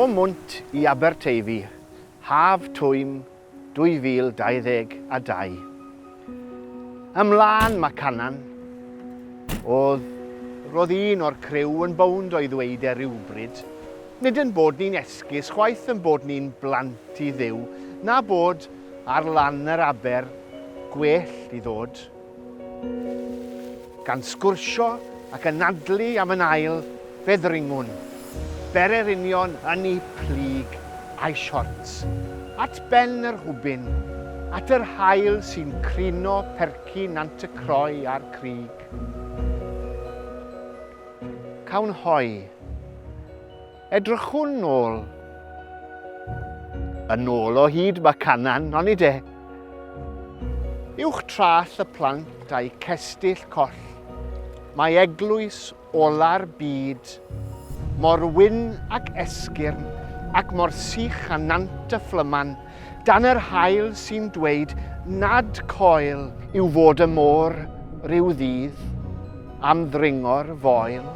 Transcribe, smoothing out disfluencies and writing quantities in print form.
O Mwnt i Aberteifi, Haf Twym 2022. Ymlaen mae Canan. Oedd, roedd un o'r criw yn bownd o'i ddweud e rywbryd. Nid yn bod ni'n esgus chwaith yn bod ni'n blant i Dduw, na bod ar lan yr aber gwell i ddod. Gan sgwrsio ac anadlu am yn ail, fe ddringwn, bererinion yn eu plyg a'u siorts, at ben yr hwbyn, at yr haul sy'n crino perci Nant y Croe a'r crug. Cawn hoe. Edrychwn nôl. Yn ôl o hyd mae Canan, onid e? Uwch traeth y plant a'i cestyll coll, mae eglwys ola'r byd, mor wyn ac esgyrn ac mor sych â nant y fflyman, dan yr haul sy'n dweud nad coel yw fod y môr ryw ddydd am ddringo'r foel.